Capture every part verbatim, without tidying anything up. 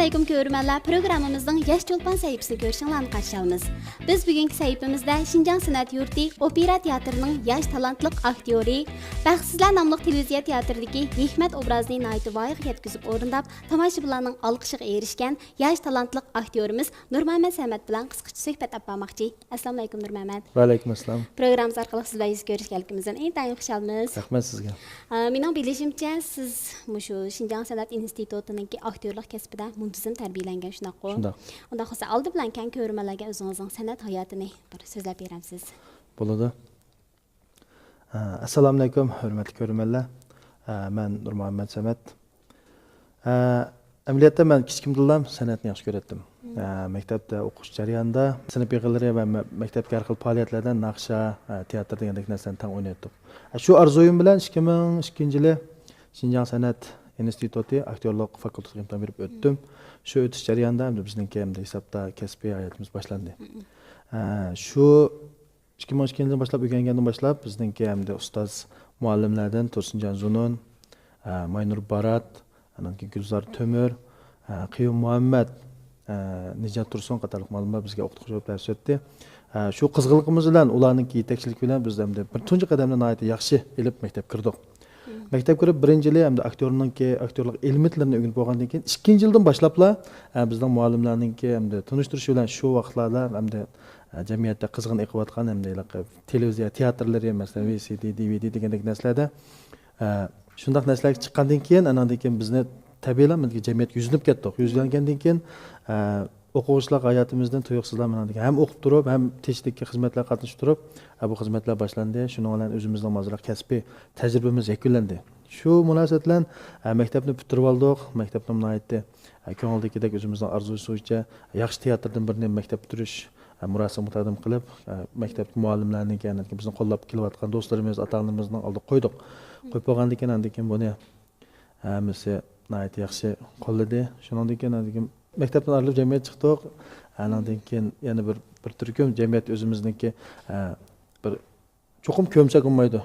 ئەسسالامۇئەلەيكۇم كۆرۈرمەنلەر، پروگراممىمىزنىڭ ياش چولپان سەھىپىسىنى كۆرۈشۈڭلارنى قارشى ئالىمىز. بىز بۈگۈنكى سەھىپىمىزدە شىنجاڭ سەنئەت يۇرتى ئوپېرا تىياتىرىنىڭ ياش تالانتلىق ئاكتيورى، بەختسىزلەر ناملىق تېلېۋىزىيە تىياتىرىدىكى ھېكمەت ئوبرازىنى ناھايىتى ۋايىغا يەتكۈزۈپ ئورۇنداپ، تاماشىبىنلارنىڭ ئالقىشىغا ئېرىشكەن ياش تالانتلىق ئاكتيورىمىز نۇرمۇھەممەت سەمەت بىلەن قىسقىچە سۆھبەت ئېلىپ بارماقچى. ئەسسالامۇئەلەيكۇم نۇرمۇھەممەت. ۋەئەلەيكۇم ئەسسالام. پروگراممىمىز ئارقىلىق سىز بىلەن يۈز كۆرۈشكەنلىكىمىزدىن ئىنتايىن خۇشالمىز. رەھمەت سىزگە. ئا، مېنىڭ بىلىشىمچە، سىز مۇشۇ شىنجاڭ سەنئەت ئىنستىتۇتىنىڭكى ئاكتيورلۇق كەسپىدە مۇنتىزىم تەربىيەلەنگەن، شۇنداققۇ؟ شۇنداق. ئۇنداق بولسا، ئالدى بىلەن كەڭ كۆرۈرمەنلەرگە ئۆزىڭىزنىڭ سەنئەت ھاياتىنى بىر سۆزلەپ بېرەمسىز؟ بولىدۇ. ئە، ئەسسالامۇئەلەيكۇم، ھۆرمەتلىك كۆرۈرمەنلەر. ئە، مەن نۇرمۇھەممەت سەمەت. ئە، ئەمەلىيەتتە مەن كىچىكىمدىنلا سەنئەتنى ياخشى كۆرەتتىم. ئە، مەكتەپتە ئوقۇش جەريانىدا سىنىپ يىغىنلىرى ۋە مە-، مەكتەپتىكى ھەر خىل پائالىيەتلەردە ناخشا، ئە، تېئاتىر دېگەندەك نەرسىلەرنى تەڭ ئوينايتتۇق. ئە، شۇ ئارزۇيۇم بىلەن ئىككى مىڭ ئىككىنچى يىلى شىنجاڭ سەنئەت ئىنستىتۇتى ئاكتيورلۇق فاكۇلتېتىغا ئىمتىھان بېرىپ ئۆتتۈم. شۇ ئۆتۈش جەريانىدا ئەمدى بىزنىڭكى ئەمدى ھېسابتا كەسپىي ھاياتىمىز باشلاندى. ئە، شۇ ئىككى مىڭ ئىككىنچى يىلدىن باشلاپ ئۆگەنگەندىن باشلاپ بىزنىڭكى ئەمدى ئۇستاز مۇئەللىملەردىن تۇرسۇنجان زۇنۇن، ئە، ماينۇر بارات، ئاندىن كېيىن گۈلزار تۆمۈر، ئە، قېيۇم مۇھەممەت، ئە، نىجات تۇرسۇن قاتارلىق مۇئەللىملەر بىزگە ئوقۇتقۇچى بولۇپ دەرس ئۆتتى. ئە، شۇ قىزغىنلىقىمىز بىلەن ئۇلارنىڭكى يېتەكچىلىكى بىلەن بىز ئەمدى بىر تۇنجى قەدەمنى ناھايىتى ياخشى ئېلىپ مەكتەپكە كىردۇق. مەكتەپكە كىرىپ بىرىنچى يىلى ئەمدى ئاكتيورنىڭكى ئاكتيورلۇق ئېلېمېنتلىرىنى ئۆگىنىپ بولغاندىن كېيىن ئىككىنچى يىلدىن باشلاپلا، ئە، بىزنىڭ مۇئەللىملەرنىڭكى ئەمدى تونۇشتۇرۇشى بىلەن شۇ ۋاقىتلاردا ئەمدى، ئە، جەمئىيەتتە قىزغىن ئېقىۋاتقان ئەمدى ھېلىقى تېلېۋىزىيە تىياتىرلىرى، مەسىلەن، ۋى سى دى، دى ۋى دى دېگەندەك نەرسىلەردە، ئە، شۇنداق نەرسىلەرگە چىققاندىن كېيىن، ئاناندىن كېيىن بىزنى تەبىئىيلا جەمئىيەتكە يۈزلىنىپ كەتتۇق. يۈزلەنگەندىن كېيىن، ئە، ئوقۇغۇچىلىق ھاياتىمىزدىن تۇيۇقسىزلا مانا ھەم ئوقۇپ تۇرۇپ، ھەم تېشىدىكى خىزمەتلەرگە قاتنىشىپ تۇرۇپ، ھە، بۇ خىزمەتلەر باشلاندى. شۇنىڭ بىلەن ئۆزىمىزنىڭ ھازىرقى كەسپىي تەجرىبىمىز يەكۈنلەندى. شۇ مۇناسىۋەت بىلەن، ھە، مەكتەپنى پۈتتۈرۈۋالدۇق. مەكتەپنىمۇ ناھايىتى، ھە، كۆڭۈلدىكىدەك ئۆزىمىزنىڭ ئارزۇسى بويىچە ياخشى تىياتىردىن بىرنى مەكتەپ پۈتتۈرۈش، ھە، مۇراسىمىغا تەقدىم قىلىپ، ھە، مەكتەپتىكى مۇئەللىملەرنىڭكى، يەنى بىزنى قوللاپ كېلىۋاتقان دوستلىرىمىز، ئاتا-ئانىلىرىمىزنىڭ ئالدىغا قويدۇق. قويۇپ بولغاندىن كېيىن، ئاندىن كېيىن بۇنى ھەممىسى ناھايىتى ياخشى قوللىدى. شۇنىڭدىن كېيىن، ئاندىن كېيىن مەكتەپتىن ئايرىلىپ جەمئىيەتكە چىقتۇق. ئانىڭدىن كېيىن يەنە بىر، بىر تۈركۈم جەمئىيەت ئۆزىمىزنىڭكى، ئە، بىر چوقۇم كۆرمىسەك بولمايدۇ.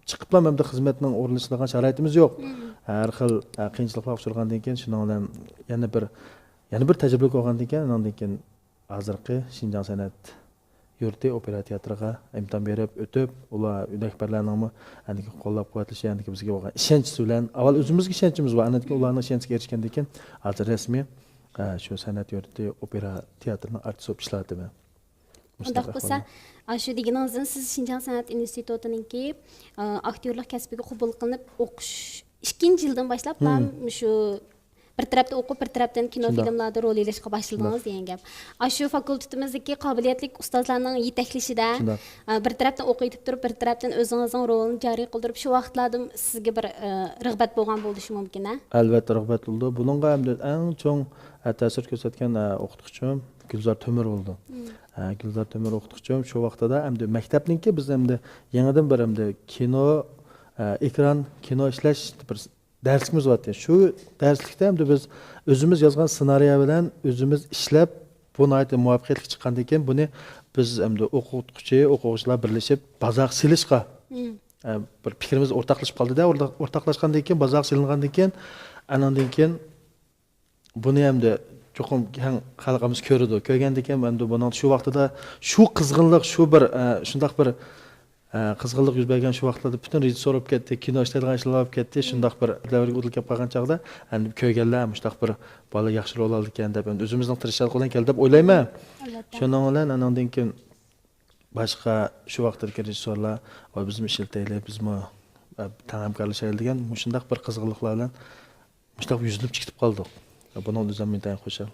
چىقىپلا ئەمدى خىزمەتنىڭ ئورۇنلىشىدىغان شارائىتىمىز يوق. ھەر خىل، ئە، قىيىنچىلىقلارغا ئۇچرىغاندىن كېيىن شۇنىڭ بىلەن يەنە بىر، يەنە بىر تەجرىبىلىك بولغاندىن كېيىن، ئانىڭدىن كېيىن ھازىرقى شىنجاڭ سەنئەت يۇرتى ئوپېرا تېئاتىرىغا ئىمتىھان بېرىپ ئۆتۈپ، ئۇلار رەھبەرلەرنىڭمۇ ئەندىكى قوللاپ قۇۋۋەتلىشى، ئەندىكى بىزگە بولغان ئىشەنچىسى بىلەن، ئاۋۋال ئۆزىمىزگە ئىشەنچىمىز بار، ئاندىن كېيىن ئۇلارنىڭ ئىشەنچىگە ئېرىشكەندىن كېيىن، ھازىر رەسمىي، ئە، شۇ سەنئەت يۇرتى ئوپېرا تېئاتىرىنىڭ ئارتىسى بولۇپ ئىشلەۋاتىمەن. ئۇنداق بولسا، ئاشۇ دېگىنىڭىزدىن سىز شىنجاڭ سەنئەت ئىنستىتۇتىنىڭكى، ئە، ئاكتيورلۇق كەسپىگە قوبۇل قىلىنىپ ئوقۇش ئىككىنچى يىلدىن باشلاپلا مۇشۇ بىر تەرەپتە ئوقۇپ، بىر تەرەپتىن كىنو، شۇنداق. فىلىملاردا رول ئېلىشقا باشلىدىڭىز شۇنداق. دېگەن گەپ. ئاشۇ فاكۇلتېتىمىزدىكى قابىلىيەتلىك ئۇستازلارنىڭ يېتەكلىشىدە، شۇنداق. ئە، بىر تەرەپتىن ئوقۇۋېتىپ تۇرۇپ، بىر تەرەپتىن ئۆزىڭىزنىڭ رولىنى جارى قىلدۇرۇپ، شۇ ۋاقىتلاردا سىزگە بىر، ئە، رىغبەت بولغان بولۇشى مۇمكىن، ھە؟ ئەلۋەتتە، رىغبەت بولىدۇ. بۇنىڭغا ئەمدى ئەڭ چوڭ، ئە، تەسىر كۆرسەتكەن، ئە، ئوقۇتقۇچىم گۈلزار تۆمۈر بولىدۇ. ئە، گۈلزار تۆمۈر ئوقۇتقۇچىم شۇ ۋاقتىدا ئەمدى مەكتەپنىڭكى بىز ئەمدى يېڭىدىن بىر ئەمدى كىنو، ئە، ئېكران، كىنو ئىشلەش بىر دەرسلىكىمىز بارتتى. شۇ دەرسلىكتە ئەمدى بىز ئۆزىمىز يازغان سېنارىيە بىلەن ئۆزىمىز ئىشلەپ، بۇ ناھايىتى مۇۋەپپەقىيەتلىك چىققاندىن كېيىن، بۇنى بىز ئەمدى ئوقۇتقۇچى، ئوقۇغۇچىلار بىرلىشىپ بازارغا سېلىشقا، ئە، بىر پىكرىمىز ئورتاقلىشىپ قالدى-دە. ئورتاق-، ئورتاقلاشقاندىن كېيىن، بازارغا سېلىنغاندىن كېيىن، ئاناندىن كېيىن بۇنى ئەمدى چوقۇم كەڭ خەلقىمىز كۆرىدۇ. كۆرگەندىن كېيىن ئەمدى بۇنىڭ شۇ ۋاقتىدا شۇ قىزغىنلىق، شۇ بىر، ئە، شۇنداق بىر، ئە، قىزغىنلىق يۈز بەرگەن شۇ ۋاقىتلاردا پۈتۈن رېژىسسور بولۇپ كەتتى، كىنو ئىشلەيدىغان ئىشلار بولۇپ كەتتى. شۇنداق بىر دەۋرگە ئۇدۇل كەپ قالغان چاغدا ئەمدى كۆرگەنلەر مۇشۇنداق بىر بالا ياخشى رول ئالىدىكەن دەپ، ئەمدى ئۆزىمىزنىڭ تىرىشچانلىقى بىلەن كەلدى دەپ ئويلايمەن. ئەلۋەتتە. شۇنىڭ بىلەن ئاناندىن كېيىن باشقا شۇ ۋاقىتتىكى رېژىسسورلار، ۋاي، بىزمۇ ئىشلىتەيلى، بىزمۇ، ئە، تەڭ ھەمكارلىشايلى دېگەن مۇشۇنداق بىر قىزغىنلىقلار بىلەن مۇشۇنداق يۈزلىنىپ چىقىپ قالدۇق. بۇنىڭدىن ئۆزۈم ئىنتايىن خۇشال.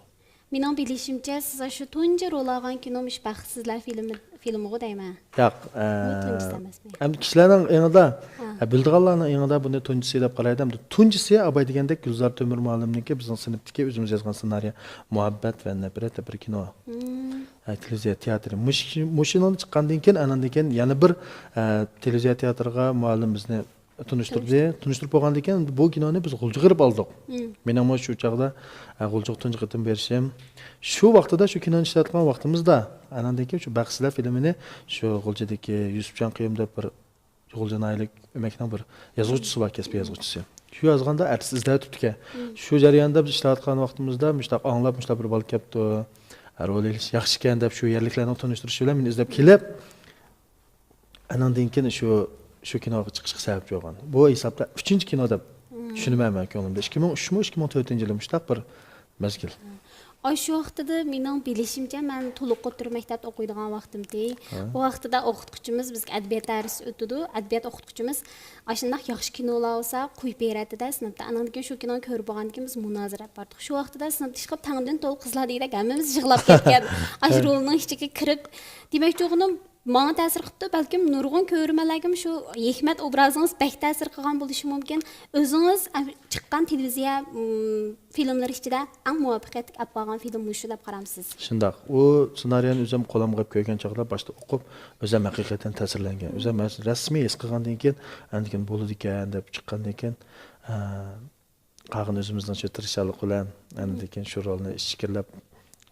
مېنىڭ بىلىشىمچە، سىز ئاشۇ تۇنجى رول ئالغان كىنوم ئىش بەختسىزلەر فىلىمى، فىلىمىغۇ دەيمەن. ياق، ئە، بۇ تۇنجىسى ئەمەسمۇ؟ ئەمدى كىشىلەرنىڭ ئېڭىدا، ھە. ئە، بىلىدىغانلارنىڭ ئېڭىدا بۇنى تۇنجىسى دەپ قارايدۇ. ئەمدى تۇنجىسى ئاباي دېگەندەك گۈلزار تۆمۈر مۇئەللىمنىڭكى بىزنىڭ سىنىپتىكى ئۆزىمىز يازغان سېنارىيە مۇھەببەت ۋە نەپرەت دەپ بىر كىنو. ئە، تېلېۋىزىيە تىياتىرى. مۇشۇ، مۇشۇنىڭدىن چىققاندىن كېيىن، ئاناندىن كېيىن يەنە بىر، ئە، تېلېۋىزىيە تىياتىرىغا مۇئەللىم بىزنى تونۇشتۇردى. تونۇشتۇردى. تونۇشتۇرۇپ بولغاندىن كېيىن بۇ كىنونى بىز غۇلجىغا بېرىپ ئالدۇق. مېنىڭمۇ شۇ چاغدا، ئە، غۇلجىغا تۇنجى قېتىم بېرىشىم. شۇ ۋاقتىدا شۇ كىنونى ئىشلەتكەن ۋاقتىمىزدا، ئاناندىن كېيىن شۇ بەختسىزلەر فىلىمىنى شۇ غۇلجىدىكى يۈسۈپجان قېيۇم دەپ بىر غۇلجا ناھىيەلىك ئۆمەكنىڭ بىر يازغۇچىسى بار، كەسپىي يازغۇچىسى. شۇ يازغاندا ئەتىسى ئىزدەۋېتىپتىكەن. شۇ جەرياندا بىز ئىشلەۋاتقان ۋاقتىمىزدا مۇشۇنداق ئاڭلاپ، مۇشۇنداق بىر بالا كەپتۇ، رول ئېلىش ياخشىكەن دەپ شۇ يەرلىكلەرنىڭ تونۇشتۇرۇشى بىلەن مېنى ئىزدەپ كېلىپ، ئانىڭدىن كېيىن شۇ، شۇ كىنوغا چىقىشقا سەۋەبچى بولغان. بۇ ھېسابتا ئۈچىنچى كىنو دەپ چۈشىنىمەن مەن كۆڭلۈمدە. ئىككى مىڭ ئۈچمۇ، ئىككى مىڭ تۆتىنچى يىلى مۇشۇنداق بىر مەزگىل. ئاشۇ ۋاقتىدا مېنىڭ بىلىشىمچە، مەن تولۇق ئوتتۇرا مەكتەپتە ئوقۇيدىغان ۋاقتىمتى. ئۇ ۋاقتىدا ئوقۇتقۇچىمىز، بىزگە ئەدەبىيات دەرسى ئۆتىدۇ. ئەدەبىيات ئوقۇتقۇچىمىز، ئاشۇنداق ياخشى كىنولار بولسا قويۇپ بېرەتتى-دە سىنىپتا. ئاندىن كېيىن شۇ كىنونى كۆرۈپ بولغاندىن كېيىن بىز مۇنازىرە ئېلىپ باردۇق. شۇ ۋاقتىدا سىنىپتا ئىشقىلىپ تەڭدىن تولۇق قىزلار دېگۈدەك ھەممىمىز يىغلاپ كەتكەن. ئاشۇ رولنىڭ ئىچىگە كىرىپ، دېمەكچى بولغىنىم، ماڭا تەسىر قىپتۇ، بەلكىم نۇرغۇن كۆرۈرمەنلەرگىمۇ شۇ ھېكمەت ئوبرازىڭىز بەك تەسىر قىلغان بولۇشى مۇمكىن. ئۆزىڭىز ئەم، چىققان تېلېۋىزىيە، ئم، فىلىملىرى ئىچىدە ئەڭ مۇۋەپپەقىيەتلىك ئەپ بارغان فىلىم مۇشۇ دەپ قارامسىز؟ شۇنداق. ئۇ سېنارىيەنى ئۆزۈم قولۇمغا ئېلىپ كۆرگەن چاغدا باشتا ئوقۇپ، ئۆزۈم ھەقىقەتەن تەسىرلەنگەن. ئۆزۈم رەسمىي ھېس قىلغاندىن كېيىن، ئاندىن كېيىن بولىدىكەن دەپ چىققاندىن كېيىن، ئە، قالغان ئۆزىمىزنىڭ شۇ تىرىشچانلىق بىلەن، ئاندىن كېيىن شۇ رولنى ئىچكىرىلەپ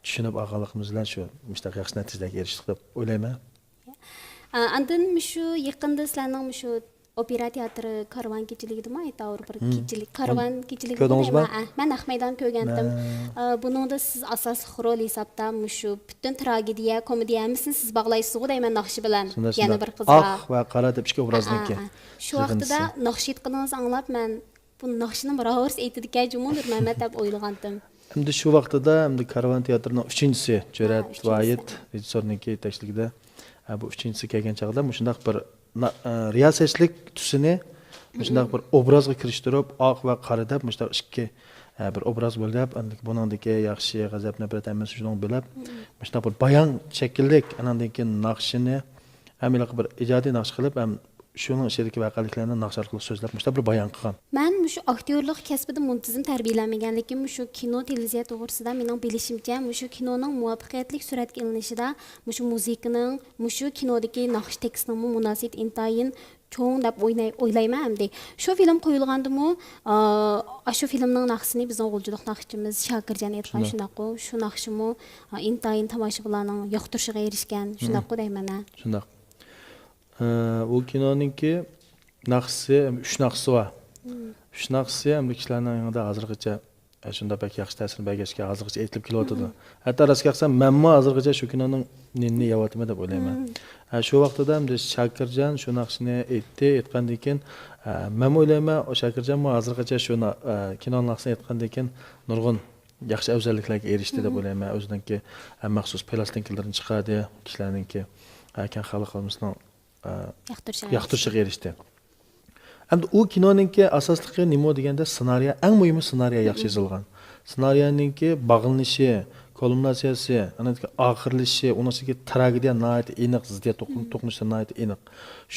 چۈشىنىپ ئالغانلىقىمىز بىلەن شۇ مۇشۇنداق ياخشى نەتىجىلەرگە ئېرىشتۇق دەپ ئويلايمەن. ئا، ئاندىن مۇشۇ يېقىندا سىلەرنىڭ مۇشۇ ئوپېرا تېئاتىرى كارۋان كېچىلىكىدىمۇ ئايتا بىر كېچىلىك، كارۋان كېچىلىكى كۆردىڭىزمۇ؟ مەن نەق مەيدان كۆرگەنتىم. ئا، بۇنىڭدا سىز ئاساسلىق رول ھېسابتا مۇشۇ پۈتۈن تراگېدىيە، كومېدىيە ھەممىسىنى سىز باغلايسىزغۇ دەيمەن ناخشا بىلەن. يەنە بىر قىزغا. ئاق ۋە قارا دەپ ئىككى ئوبرازنىڭكى. شۇ ۋاقتىدا ناخشا ئېيتقىنىڭىزنى ئاڭلاپ مەن بۇ ناخشىنىمۇ راۋۇرس ئېيتىدىكەن جۇمۇ نۇرمەمەت دەپ ئويلىغانتىم. ئەمدى شۇ ۋاقتىدا ئەمدى كارۋان تىياتىرىنىڭ ئۈچىنچىسى، جۈرئەت ۋاھىت رېژىسسورنىڭكى يېتەكچىلىكىدە، ھە، بۇ ئۈچىنچىسى كەلگەن چاغدا مۇشۇنداق بىر نا-، ئە، رىياسەتچىلىك تۈسىنى مۇشۇنداق بىر ئوبرازغا كىرىشتۈرۈپ، ئاق ۋە قارا دەپ مۇشۇنداق ئىككى، ئە، بىر ئوبراز بولدى دەپ، ئەمدى بۇنىڭدىكى ياخشى، غەزەپ، نەپرەت ھەممىسى شۇنىڭ بىلەپ، مۇشۇنداق بىر بايان شەكىللىك، ئانىڭدىن كېيىن ناخشىنى ھەم ھېلىقى بىر ئىجادىي ناخشا قىلىپ، ھەم شۇنىڭ ئىچىدىكى ۋەقەلىكلەرنى ناخشا ئارقىلىق سۆزلەپ، مۇشۇنداق بىر بايان قىلغان. مەن مۇشۇ ئاكتيورلۇق كەسپىدە مۇنتىزىم تەربىيەلەنمىگەنلىكىم، مۇشۇ كىنو، تېلېۋىزىيە توغرىسىدا مېنىڭ بىلىشىمچە، مۇشۇ كىنونىڭ مۇۋەپپەقىيەتلىك سۈرەتكە ئېلىنىشىدا مۇشۇ مۇزىكىنىڭ، مۇشۇ كىنودىكى ناخشا تېكىستىنىڭمۇ مۇناسىۋىتى ئىنتايىن چوڭ دەپ ئويناي-، ئويلايمەن ئەمدى. شۇ فىلىم قويۇلغاندىمۇ، ئا، ئاشۇ فىلىمنىڭ ناخشىسىنى بىزنىڭ غۇلجىلىق ناخشىچىمىز شاكىرجان ئېيتقان، شۇنداق. شۇنداققۇ؟ شۇ ناخشىمۇ، ئا، ئىنتايىن تاماشىبىنلارنىڭ ياقتۇرۇشىغا ئېرىشكەن، شۇنداققۇ دەيمەن، ھە؟ شۇنداق. ئە، ئۇ كىنونىڭكى ناخشىسى، ئۈچ ناخشىسى بار. ئۈچ ناخشىسى ئەمدى كىشىلەرنىڭ يېڭىدا ھازىرغىچە، ئە، شۇنداق بەك ياخشى تەسىر بەرگەچكە ھازىرغىچە ئېيتىلىپ كېلىۋاتىدۇ. ھەتتا راست گەپسە مەنمۇ ھازىرغىچە شۇ كىنونىڭ نېنىنى يەۋاتىمەن دەپ ئويلايمەن. ھە، شۇ ۋاقتىدا ئەمدى شاكىرجان شۇ ناخشىنى ئېيتتى، ئېيتقاندىن كېيىن، ئە، مەنمۇ ئويلايمەن، ئۇ شاكىرجانمۇ ھازىرغىچە شۇ نا-، ئە، كىنو ناخشىسىنى ئېيتقاندىن كېيىن نۇرغۇن ياخشى ئەۋزەللىكلەرگە ئېرىشتى دەپ ئويلايمەن. ئۆزىنىڭكى، ئە، مەخسۇس پىلاستىنكىلىرىنى چىقاردى. كىشىلەرنىڭكى، ئە، كەڭ خەلق ئاممىسىنىڭ، ئە، ياقتۇرۇشىغا ياقتۇرۇشىغا ئېرىشتى. ئەمدى ئۇ كىنونىڭكى ئاساسلىقى نېمە دېگەندە، سېنارىيە، ئەڭ مۇھىمى سېنارىيە ياخشى يېزىلغان. سېنارىيەنىڭكى باغلىنىشى، كۇلمىناتسىيەسى، ئاندىن كېيىن ئاخىرلىشىشى، ئۇنىڭ ئىچىدىكى تراگېدىيە ناھايىتى ئېنىق، زىددىيەت توقۇن-، توقۇنۇشى ناھايىتى ئېنىق.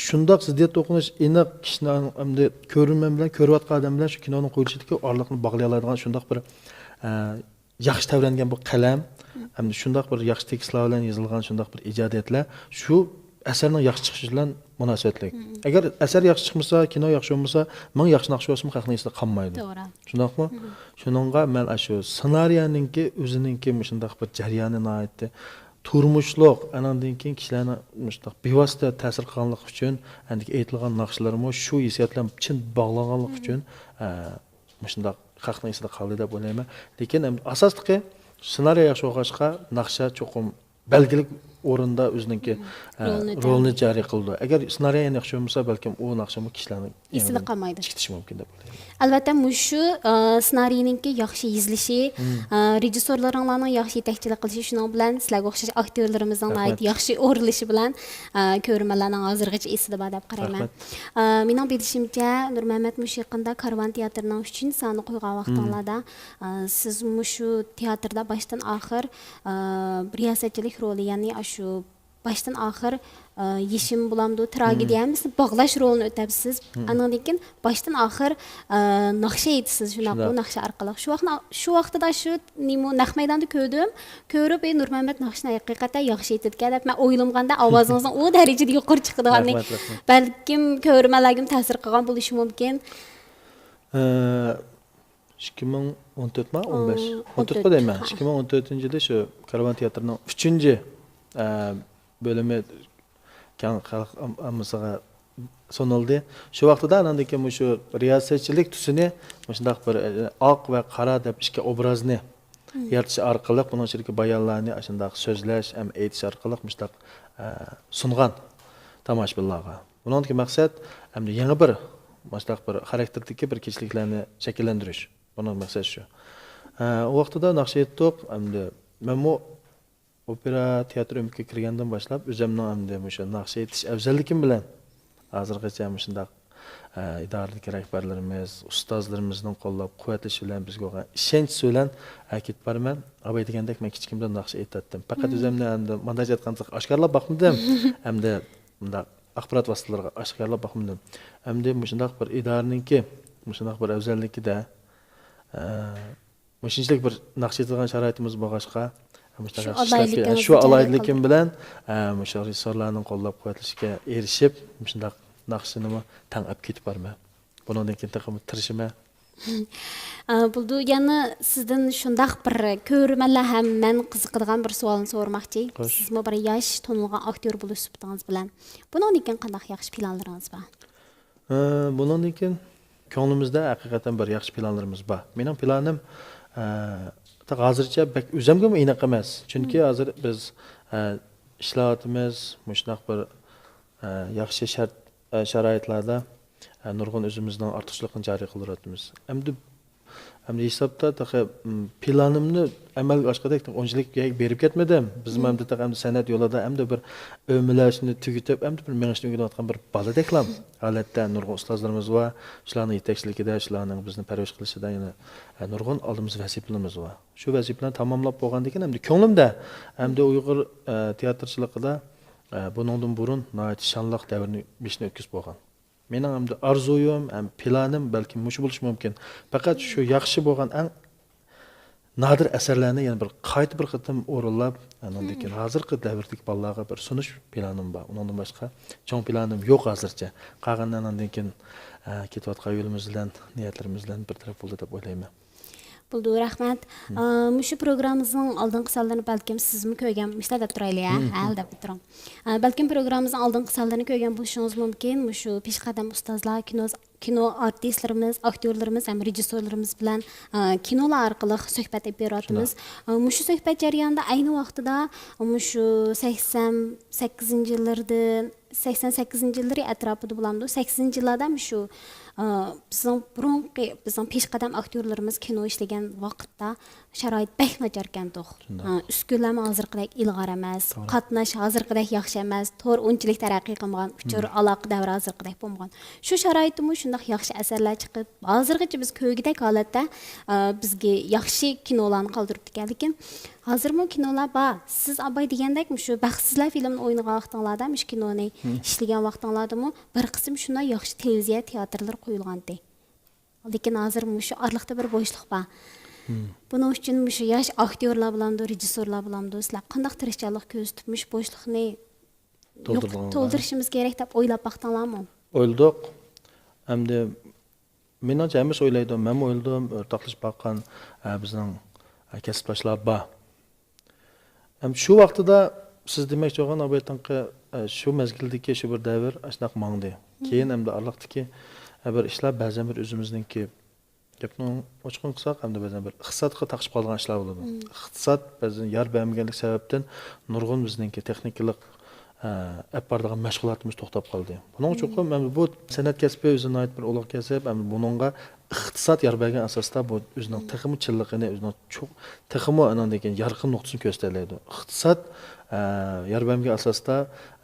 شۇنداق زىددىيەت توقۇنۇش ئېنىق كىشىنى ئەمدى كۆرۈرمەن بىلەن، كۆرۈۋاتقان ئادەم بىلەن شۇ كىنونىڭ قويۇلۇشىدىكى ئارىلىقنى باغلىيالايدىغان شۇنداق بىر، ئە، ياخشى تەۋرەنگەن بۇ قەلەم، ھەمدە شۇنداق بىر ياخشى تېكىستلار بىلەن يېزىلغان شۇنداق بىر ئىجادىيەتلەر شۇ ئەسەرنىڭ ياخشى چىقىشى بىلەن مۇناسىۋەتلىك. ئەگەر ئەسەر ياخشى چىقمىسا، كىنو ياخشى بولمىسا، مىڭ ياخشى ناخشا بولسىمۇ خەقنىڭ ئېسىدە قالمايدۇ. توغرا. شۇنداقمۇ؟ شۇنىڭغا مەن ئاشۇ سېنارىيەنىڭكى ئۆزىنىڭكى مۇشۇنداق بىر جەريانى ناھايىتى تۇرمۇشلۇق، ئانىڭدىن كېيىن كىشىلەرنى مۇشۇنداق بىۋاسىتە تەسىر قىلغانلىقى ئۈچۈن، ئەندىكى ئېيتىلغان ناخشىلىرىمۇ شۇ ھېسسىيات بىلەن چىن باغلانغانلىقى ئۈچۈن، ئە، مۇشۇنداق خەقنىڭ ئېسىدە قالدى دەپ ئويلايمەن. لېكىن ئەم-، ئاساسلىقى سېنارىيە ياخشى بولغاچقا، ناخشا چوقۇم بەلگىلىك ئورۇندا ئۆزىنىڭكى، ئە، رولىنى جارى قىلىدۇ. ئەگەر سېنارىيە يەنە ياخشى بولمىسا، بەلكىم ئۇ ناخشىمۇ كىشىلەرنىڭ ئېسىدە قالمايدۇ. چىقىتىشى مۇمكىن دەپ ئويلايمەن. ئەلۋەتتە، مۇشۇ، ئە، سېنارىينىڭكى ياخشى يېزىلىشى، ئە، رېژىسسورلىرىڭلارنىڭ ياخشى يېتەكچىلىك قىلىشى، شۇنىڭ بىلەن سىلەرگە ئوخشاش ئاكتيورلىرىمىزنىڭ ناھايىتى ياخشى ئورۇنلىشى بىلەن، ئە، كۆرۈرمەنلەرنىڭ ھازىرغىچە ئېسىدە بار دەپ قارايمەن. ئە، مېنىڭ بىلىشىمچە، نۇرمەمەت مۇشۇ يېقىندا كارۋان تىياتىرىنىڭ ئۈچىنچى سانىنى قويغان ۋاقتىڭلاردا، ئە، سىز مۇشۇ تىياتىردا باشتىن ئاخىر، ئە، رىياسەتچىلىك رولى، يەنى ئاشۇ باشتىن ئاخىر، ئە، يېشىم بولامدۇ، تراگېدىيە ھەممىسىنى باغلاش رولىنى ئۆتەپسىز. ئانىڭدىن كېيىن باشتىن ئاخىر، ئە، ناخشا ئېيتىسىز، شۇنداقمۇ؟ ناخشا ئارقىلىق. شۇ ۋاقىت، شۇ ۋاقتىدا شۇ نېمە، نەق مەيداندا كۆردۈم. كۆرۈپ، ئى، نۇرمەمەت ناخشىنى ھەقىقەتەن ياخشى ئېيتىدىكەن دەپ، مەن ئويلىمىغاندا ئاۋازىڭىزنىڭ ئۇ دەرىجىدە يۇقىرى چىقىدىغاننى، بەلكىم كۆرۈرمەنلەرگىمۇ تەسىر قىلغان بولۇشى مۇمكىن. ئىككى مىڭ ئون تۆتمۇ، ئون بەش؟ ئون تۆتقۇ دەيمەن. ئىككى مىڭ ئون تۆتىنچى يىلى شۇ كارۋان تىياتىرىنىڭ ئۈچىنچى، ئە، بۆلۈمى كەڭ خەلق ئام-، ئاممىسىغا سۇنۇلدى. شۇ ۋاقتىدا ئاناندىن كېيىن مۇشۇ رىياسەتچىلىك تۈسىنى مۇشۇنداق بىر، ئە، ئاق ۋە قارا دەپ ئىككى ئوبرازنى يارىتىش ئارقىلىق، بۇنىڭ ئىچىدىكى بايانلارنى ئاشۇنداق سۆزلەش ھەم ئېيتىش ئارقىلىق مۇشۇنداق، ئە، سۇنغان تاماشىبىنلارغا. بۇنىڭدىكى مەقسەت ئەمدى يېڭى بىر مۇشۇنداق بىر خاراكتېردىكى بىر كېچىلىكلەرنى شەكىللەندۈرۈش. بۇنىڭ مەقسەت شۇ. ئە، ئۇ ۋاقتىدا ناخشا ئېيتتۇق. ئەمدى مەنمۇ ئوپېرا تىياتىر ئۆمىكىگە كىرگەندىن باشلاپ ئۆزۈمنىڭ ئەمدى مۇشۇ ناخشا ئېيتىش ئەۋزەللىكىم بىلەن، ھازىرغىچە مۇشۇنداق، ئە، ئىدارىدىكى رەھبەرلىرىمىز، ئۇستازلىرىمىزنىڭ قوللاپ قۇۋۋەتلىشى بىلەن، بىزگە بولغان ئىشەنچىسى بىلەن، ئە، كېتىپ بارىمەن. ئاباي دېگەندەك مەن كىچىكىمدىن ناخشا ئېيتاتتىم. پەقەت ئۆزۈمنى ئەمدى مۇنداق ئېيتقاندا ئاشكارىلاپ باقمىدىم. ئەمدى مۇنداق ئاخبارات ۋاسىتىلىرىغا ئاشكارىلاپ باقمىدىم. ئەمدى مۇشۇنداق بىر ئىدارىنىڭكى مۇشۇنداق بىر ئەۋزەللىكىدە، ئە، مۇشۇنچىلىك بىر ناخشا ئېيتىدىغان شارائىتىمىز بولغاچقا، مۇشۇنداق شۇ ياخشى ئىشلەپ كەل-، ئالاھىدىلىكىڭىزنى شۇ جارى ئالاھىدىلىكىم قىلدىڭىز. بىلەن، ئە، مۇشۇ رېژىسسورلارنىڭ قوللاپ قۇۋۋەتلىشىگە ئېرىشىپ، مۇشۇنداق ناخشىنىمۇ تەڭ ئەپ كېتىپ بارىمەن. بۇنىڭدىن كېيىن تېخىمۇ تىرىشىمەن. ئە، بولىدۇ. يەنە سىزدىن شۇنداق بىر كۆرۈرمەنلەر ھەم مەن قىزىقىدىغان بىر سوئالنى سورىماقچى. خوش. سىزمۇ بىر ياش تونۇلغان ئاكتيور بولۇش سۈپىتىڭىز بىلەن، بۇنىڭدىن كېيىن قانداق ياخشى پىلانلىرىڭىز بار؟ ئە، بۇنىڭدىن كېيىن كۆڭلىمىزدە ھەقىقەتەن بىر ياخشى پىلانلىرىمىز بار. مېنىڭ پىلانىم، ئە، تېخى ھازىرچە بەك ئۆزۈمگىمۇ ئېنىق ئەمەس. چۈنكى ھازىر بىز، ئە، ئىشلەۋاتىمىز، مۇشۇنداق بىر، ئە، ياخشى شەرت، ئە، شارائىتلاردا، ئە، نۇرغۇن ئۆزىمىزنىڭ ئارتۇقچىلىقىنى جارى قىلدۇرۇۋاتىمىز. ئەمدى، ئەمدى ھېسابتا تېخى، م، پىلانىمنى ئەمەلگە ئاشقۇدەك تېخى ئۇنچىلىك يەرگە بېرىپ كەتمىدىم. بىزمۇ ئەمدى تېخى ئەمدى سەنئەت يولىدا ئەمدى بىر ئۆمىلەشنى تۈگىتىپ، ئەمدى بىر مېڭىشنى ئۆگىنىۋاتقان بىر بالىدەكلا ھالەتتە نۇرغۇن ئۇستازلىرىمىز بار. شۇلارنىڭ يېتەكچىلىكىدە، شۇلارنىڭ بىزنى پەرۋىش قىلىشىدا يەنە، ئە، نۇرغۇن ئالدىمىزدا ۋەزىپىلىرىمىز بار. شۇ ۋەزىپىلەرنى تاماملاپ بولغاندىن كېيىن، ئەمدى كۆڭلۈمدە، ئەمدى ئۇيغۇر، ئە، تىياتىرچىلىقىدا، ئە، بۇنىڭدىن بۇرۇن ناھايىتى شانلىق دەۋرنى بېشىدىن ئۆتكۈزۈپ بولغان. مېنىڭ ئەمدى ئارزۇيۇم ھەم پىلانىم بەلكىم مۇشۇ بولۇشى مۇمكىن. پەقەت شۇ ياخشى بولغان ئەڭ نادىر ئەسەرلەرنى يەنە بىر قايتا بىر قېتىم ئورۇنلاپ، ئاندىن كېيىن ھازىرقى دەۋردىكى بالىلارغا بىر سۇنۇش پىلانىم بار. ئۇنىڭدىن باشقا چوڭ پىلانىم يوق ھازىرچە. قالغىنى ئاندىن كېيىن، ئە، كېتىۋاتقان يولىمىز بىلەن، نىيەتلىرىمىز بىلەن بىر تەرەپ بولدى دەپ ئويلايمەن. بولدى، رەھمەت. ئا، مۇشۇ پروگراممىمىزنىڭ ئالدىنقى سانلىرىنى بەلكىم سىزمۇ كۆرگەن، مۇشۇنداق دەپ تۇرايلى، ھە؟ ھە، دەپ تۇرۇڭ. ئا، بەلكىم پروگراممىمىزنىڭ ئالدىنقى سانلىرىنى كۆرگەن بولۇشىڭىز مۇمكىن. مۇشۇ پېشقەدەم ئۇستازلار، كىنو، كىنو ئارتىسلىرىمىز، ئاكتيورلىرىمىز ھەم رېژىسسورلىرىمىز بىلەن، ئا، كىنولار ئارقىلىق سۆھبەت ئېلىپ بېرىۋاتىمىز. شۇنداق. ئا، مۇشۇ سۆھبەت جەريانىدا ئەينى ۋاقتىدا مۇشۇ سەكسەن سەككىزىنچى يىللىرىدىن، سەكسەن سەككىزىنچى يىللىرى ئەتراپىدا بولامدۇ؟ سەكسىنىنچى يىللاردا مۇشۇ، ئا، بىزنىڭ بۇرۇنقى، بىزنىڭ پېشقەدەم ئاكتيورلىرىمىز كىنو ئىشلىگەن ۋاقىتتا شارائىت بەك ناچاركەنتۇق. شۇنداق. ئا، ئۈسكۈنىلەرمۇ ھازىرقىدەك ئىلغار ئەمەس، توغرا. قاتناش ھازىرقىدەك ياخشى ئەمەس، تور ئۇنچىلىك تەرەققىي قىلمىغان، ئۇچۇر ئالاقە دەۋرى ھازىرقىدەك بولمىغان. شۇ شارائىتتىمۇ شۇنداق ياخشى ئەسەرلەر چىقىپ، ھازىرغىچە بىز كۆرگۈدەك ھالەتتە، ئا، بىزگە ياخشى كىنولارنى قالدۇرۇپتىكەن. لېكىن ھازىرمۇ كىنولار بار. سىز ئاباي دېگەندەك مۇشۇ بەختسىزلەر فىلىمىنى ئوينىغان ۋاقتىڭلاردا، مۇشۇ كىنونى ئىشلىگەن ۋاقتىڭلاردىمۇ بىر قىسىم شۇنداق ياخشى تېلېۋىزىيە تىياتىرلىرى قويۇلغانتى. لېكىن ھازىر مۇشۇ ئارىلىقتا بىر بوشلۇق بار. بۇنىڭ ئۈچۈن مۇشۇ ياش ئاكتيورلار بولامدۇ، رېژىسسورلار بولامدۇ، سىلەر قانداق تىرىشچانلىق كۆرسىتىپ مۇشۇ بوشلۇقنى يوق-، تولدۇرىدىغانلار. تولدۇرۇشىمىز كېرەك دەپ ئويلاپ باقتىڭلارمۇ؟ ئويلىدۇق. ئەمدى مېنىڭچە ھەممىسى ئويلايدۇ، مەنمۇ ئويلىدىم، ئورتاقلىشىپ باققان، ئە، بىزنىڭ، ئە، كەسىپداشلار بار. ھەم شۇ ۋاقتىدا سىز دېمەكچى بولغان ئابايتىڭقى، ئە، شۇ مەزگىلدىكى شۇ بىر دەۋر ئاشۇنداق ماڭدى. كېيىن ئەمدى ئارىلىقتىكى، ئە، بىر ئىشلار بەزەن بىر ئۆزىمىزنىڭكى گەپنىڭ ئوچۇقىنى قىلساق، ئەمدى بەزەن بىر ئىقتىسادقا تاقىشىپ قالغان ئىشلار بولىدۇ. ئىقتىساد بەزەن يار بەرمىگەنلىك سەۋەبتىن نۇرغۇن بىزنىڭكى تېخنىكىلىق، ئە، ئەپ بارىدىغان مەشغۇلاتىمىز توختاپ قالدى. بۇنىڭ ئۈچۈن ئەمدى بۇ سەنئەت كەسپى ئۆزى ناھايىتى بىر ئۇلۇغ كەسىپ، ئەمدى بۇنىڭغا ئىقتىساد يار بەرگەن ئاساستا بۇ ئۆزىنىڭ تېخىمۇ چىنلىقىنى، ئۆزىنىڭ چوڭ، تېخىمۇ ئانىڭدىن كېيىن يارقىن نۇقتىسىنى كۆرسىتەلەيدۇ. ئىقتىساد، ئە، يار بەرمىگەن ئاساستا،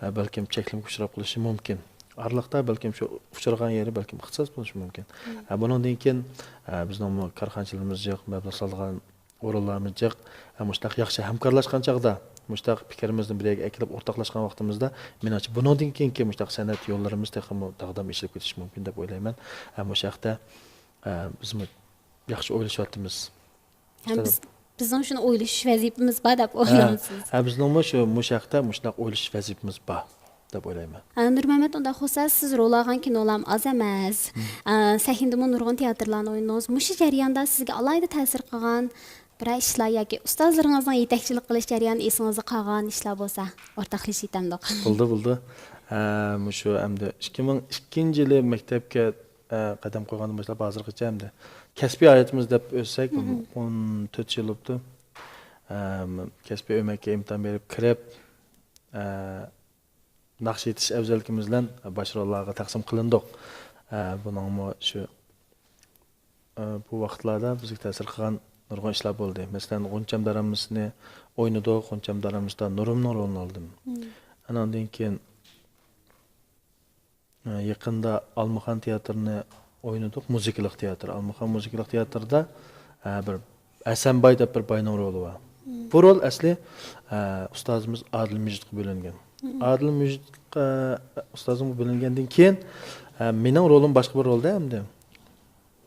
ئە، بەلكىم چەكلىمىگە ئۇچراپ قېلىشى مۇمكىن. ئارىلىقتا بەلكىم شۇ ئۇچرىغان يېرى بەلكىم ئىقتىساد بولۇشى مۇمكىن. ئە، بۇنىڭدىن كېيىن، ئە، بىزنىڭمۇ كارخانىچىلىرىمىز جىق، مەبلەغ سالىدىغان ئورۇنلارمۇ جىق. ھەم مۇشۇنداق ياخشى ھەمكارلاشقان چاغدا، مۇشۇنداق پىكرىمىزنى بىر يەرگە ئەكېلىپ ئورتاقلاشقان ۋاقتىمىزدا، مېنىڭچە بۇنىڭدىن كېيىنكى مۇشۇنداق سەنئەت يوللىرىمىز تېخىمۇ داغدام ئېچىلىپ كېتىشى مۇمكىن دەپ ئويلايمەن. ھەم مۇشۇ ھەقتە، ئە، بىزمۇ ياخشى ئويلىشىۋاتىمىز. ھەم بىز، بىزنىڭ شۇنى ئويلىشىش ۋەزىپىمىز بار دەپ ئويلايمسىز؟ ھە، بىزنىڭمۇ شۇ، مۇشۇ ھەقتە مۇشۇنداق ئويلىشىش ۋەزىپىمىز بار دەپ ئويلايمەن. ئە، نۇرمەمەت، ئۇنداق بولسا سىز رول ئالغان كىنولارمۇ ئاز ئەمەس. ئە، سەھنىدىمۇ نۇرغۇن تىياتىرلارنى ئوينىدىڭىز. مۇشۇ جەرياندا سىزگە ئالاھىدە تەسىر قىلغان بىرەر ئىشلار ياكى ئۇستازلىرىڭىزنىڭ يېتەكچىلىك قىلىش جەريانى ئېسىڭىزدە قالغان ئىشلار بولسا ئورتاقلىشىۋېتەمدۇق؟ بولدى، بولدى. ئە، مۇشۇ ئەمدى ئىككى مىڭ ئىككىنچى يىلى مەكتەپكە، ئە، قەدەم قويغاندىن باشلاپ ھازىرغىچە ئەمدى كەسپىي ھاياتىمىز دەپ ئۆتسەك، مم. ئون تۆت يىل بوپتۇ. ئە، كەسپىي ئۆمەككە ئىمتىھان بېرىپ كىرىپ، ئە، ناخشا ئېيتىش ئەۋزەللىكىمىز بىلەن باش روللارغا تەقسىم قىلىندۇق. ئە، بۇنىڭمۇ شۇ ئە، بۇ ۋاقىتلاردا بىزگە تەسىر قىلغان نۇرغۇن ئىشلار بولدى. مەسىلەن، غۇنچەم دارامىسىنى ئوينىدۇق، غۇنچەم دارامىسىدا نۇرۇمنىڭ رولىنى ئالدىم. مم. ئاناندىن كېيىن، ئە، يېقىندا ئالمىخان تىياتىرىنى ئوينىدۇق، مۇزىكىلىق تىياتىر. ئالمىخان مۇزىكىلىق تىياتىرىدا، ئە، بىر ھەسەنباي دەپ بىر باينىڭ رولى بار. مم. بۇ رول ئەسلى، ئە، ئۇستازىمىز ئادىل مىجىتقا بۆلۈنگەن. مم. ئادىل مىجىتقا، ئۇستازىمغا بۆلۈنگەندىن كېيىن، ئە، مېنىڭ رولۇم باشقا بىر رولدا ئەمدى.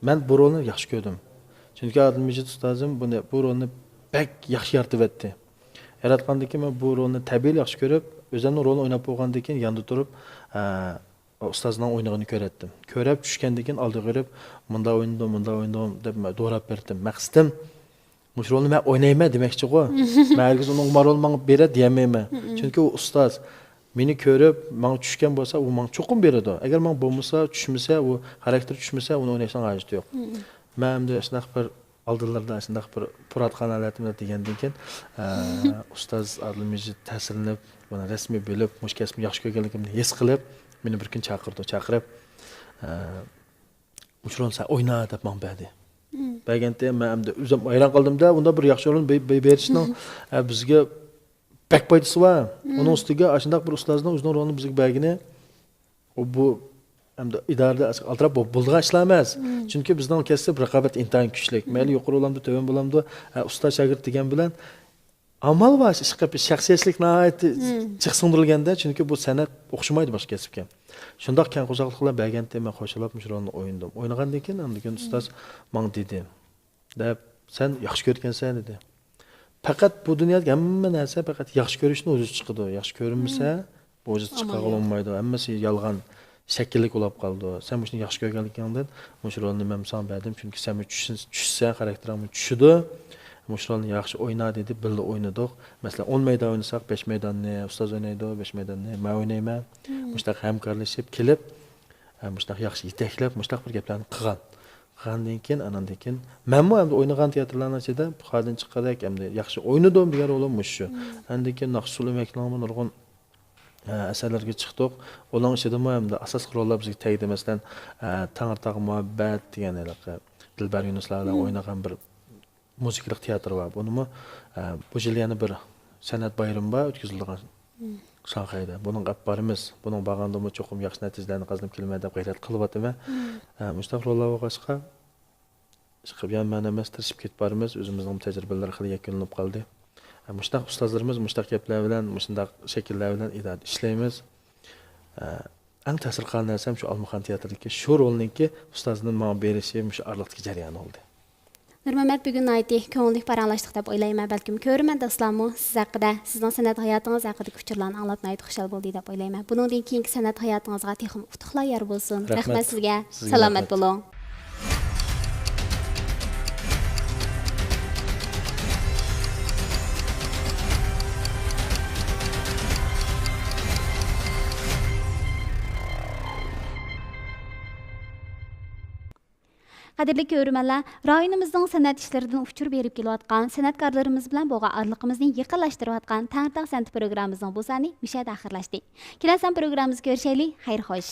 مەن بۇ رولنى ياخشى كۆردۈم. چۈنكى ئادىل مىجىت ئۇستازىم بۇنى، بۇ رولنى بەك ياخشى يارىتىۋەتتى. ياراتقاندىن كېيىن مەن بۇ رولنى تەبىئىيلا ياخشى كۆرۈپ، ئۆزۈمنىڭ رولىنى ئويناپ بولغاندىن كېيىن ياندا تۇرۇپ، ئە، ئۇستازنىڭ ئوينىغىنى كۆرەتتىم. كۆرۈپ چۈشكەندىن كېيىن ئالدىغا يۈرۈپ، مۇنداق ئوينىدىم، مۇنداق ئوينىدىم دەپ مەن دوراپ بەردىم. مەقسىتىم، مۇشۇ رولنى مەن ئوينايمەن دېمەكچىغۇ. مەن ھەرگىز ئۇنىڭغا ما رول ماڭا بېرە دېيەلمەيمەن. مم. چۈنكى ئۇ ئۇستاز مېنى كۆرۈپ، ماڭا چۈشكەن بولسا، ئۇ ماڭا چوقۇم بېرىدۇ. ئەگەر ماڭا بولمىسا، چۈشمىسە، ئۇ خاراكتېرى چۈشمىسە، ئۇنى ئويناشنىڭ ھاجىتى يوق. مم. مەن ئەمدى شۇنداق بىر ئالدىلىرىدا شۇنداق بىر پۇراتخان ھالەتىمدە دېگەندىن كېيىن، ئە، ئۇستاز ئادىل مىجىت تەسىرلىنىپ، بۇنى رەسمىي بىلىپ، مۇشۇ كەسىپنى ياخشى كۆرگەنلىكىمنى ھېس قىلىپ، مېنى بىر كۈنى چاقىردى. چاقىرىپ، ئە، مۇشۇ رولنى سەن ئوينا دەپ ماڭا بەردى. مم. بەرگەنتى مەن ئەمدى ئۆزۈم ھەيران قالدىمدا، ئۇنداق بىر ياخشى رول بې-، بې-، بېرىشنىڭ، مم. ئە، بىزگە بەك پايدىسى بار. مم. ئۇنىڭ ئۈستىگە ئاشۇنداق بىر ئۇستازنىڭ ئۆزىنىڭ رولىنى بىزگە بەرگىنى، ئۇ بۇ ئەمدى ئىدارىدە ئالدىراپ بو-، بولىدىغان ئىشلار ئەمەس. مم. چۈنكى بىزنىڭ كەسىپ رىقابەت ئىنتايىن كۈچلۈك. مم. مەيلى يۇقىرى بولامدۇ، تۆۋەن بولامدۇ، ئە، ئۇستاز شاگىرت دېگەن بىلەن ئامال بار، ئىشقىلىپ شەخسىيەتچىلىك ناھايىتى مم. جىق سىڭدۈرۈلگەندە، چۈنكى بۇ سەنئەت ئوخشىمايدۇ باشقا كەسىپكە. شۇنداق كەڭ قورساقلىق بىلەن بەرگەنتى مەن خوش بولاپ مۇشۇ رولنى ئوينىدىم. ئوينىغاندىن كېيىن ئاندىن كېيىن مم. ئۇستاز ماڭا دېدى، دەپ، سەن ياخشى كۆرگەنسەن دېدى. پەقەت بۇ دۇنيادىكى ھەممە نەرسە پەقەت ياخشى كۆرۈشتىن ۋۇجۇدقا چىقىدۇ. ياخشى كۆرۈنمىسە، مم. ۋۇجۇدقا ئامال چىقارغىلى يوق. بولمايدۇ. ھەممىسى يالغان، شەكىللىك بولاپ قالىدۇ. سەن مۇشۇنى ياخشى كۆرگەنلىكىڭدىن مۇشۇ رولنى مەن ساڭا بەردىم. چۈنكى سەنمۇ چۈشسەن، چۈشسەڭ خاراكتېرىڭمۇ چۈشىدۇ. مۇشۇ رولنى ياخشى ئوينا دېدى، بىللە ئوينىدۇق. مەسىلەن، ئون مەيدان ئوينىساق، بەش مەيداننى ئۇستاز ئوينايدۇ، بەش مەيداننى مەن ئوينايمەن. مم. مۇشۇنداق ھەمكارلىشىپ كېلىپ، ئە، مۇشۇنداق ياخشى يېتەكلەپ، مۇشۇنداق بىر گەپلەرنى قىلغان. قىلغاندىن كېيىن، ئاناندىن كېيىن مەنمۇ ئەمدى ئوينىغان تىياتىرلارنىڭ ئىچىدە خالىدىن چىققاندەك ئەمدى ياخشى ئوينىدىم دېگەن رولۇم مۇشۇ. مم. ئاندىن كېيىن ناخشا ئۇسسۇل ئۆمەكلىرىنىڭمۇ نۇرغۇن، ئە، ئەسەرلىرىگە چىقتۇق. ئۇنىڭ ئىچىدىمۇ ئەمدى ئاساسلىق روللار بىزگە تەگدى. مەسىلەن، ئە، تەڭرىتاغ مۇھەببەت دېگەن ھېلىقى دىلبەر يۇنۇسلار بىلەن مم. ئوينىغان بىر مۇزىكىلىق تىياتىر بار. بۇنىمۇ، ئە، بۇ يىل يەنە بىر سەنئەت بايرىمى بار، ئۆتكۈزۈلىدىغان مم. شاڭخەيدە. بۇنىڭغا ئەپ بارىمىز. بۇنىڭ بارغاندىمۇ چوقۇم ياخشى نەتىجىلەرنى قازىنىپ كېلىمەن دەپ غەيرەت قىلىۋاتىمەن. مم. ئە، مۇشۇنداق روللار بولغاچقا، ئىشقىلىپ يەنە مەن ئەمەس، تىرىشىپ كېتىپ بارىمىز. ئۆزىمىزنىڭ تەجرىبىلىرى خېلى يەكۈنلىنىپ قالدى. ئە، مۇشۇنداق ئۇستازلىرىمىز مۇشۇنداق گەپلەر بىلەن، مۇشۇنداق شەكىللەر بىلەن ئىدارىدە ئىشلەيمىز. ئە، ئەڭ تەسىر قىلغان نەرسەم شۇ ئالمىخان تىياتىرىدىكى شۇ رولنىڭكى ئۇستازنىڭ ماڭا بېرىشى مۇشۇ ئارىلىقتىكى جەريان بولدى. نۇرمەمەت، بۈگۈن ناھايىتى كۆڭۈللۈك پاراڭلاشتۇق دەپ ئويلايمەن. بەلكىم كۆرۈرمەن دوستلارمۇ سىز ھەققىدە، سىزنىڭ سەنئەت ھاياتىڭىز ھەققىدىكى ئۇچۇرلارنى ئاڭلاپ ناھايىتى خۇشال بولدى دەپ ئويلايمەن. بۇنىڭدىن كېيىنكى سەنئەت ھاياتىڭىزغا تېخىمۇ ئۇتۇقلار يار بولسۇن. رەھمەت. رەھمەت سىزگە. سىزگە سالامەت رەھمەت. بولۇڭ. قەدىرلىك كۆرۈرمەنلەر، رايونىمىزنىڭ سەنئەت ئىشلىرىدىن ئۇچۇر بېرىپ كېلىۋاتقان سەنئەتكارلىرىمىز بىلەن بولغان ئارىلىقىمىزنى يېقىنلاشتۇرۇۋاتقان تەڭرىتاغ سەنئىتى پروگراممىمىزنىڭ بۇ سانى مۇشۇ يەردە ئاخىرلاشتى. كېلەر سان پروگراممىمىزدا كۆرۈشەيلى. خەير خوش.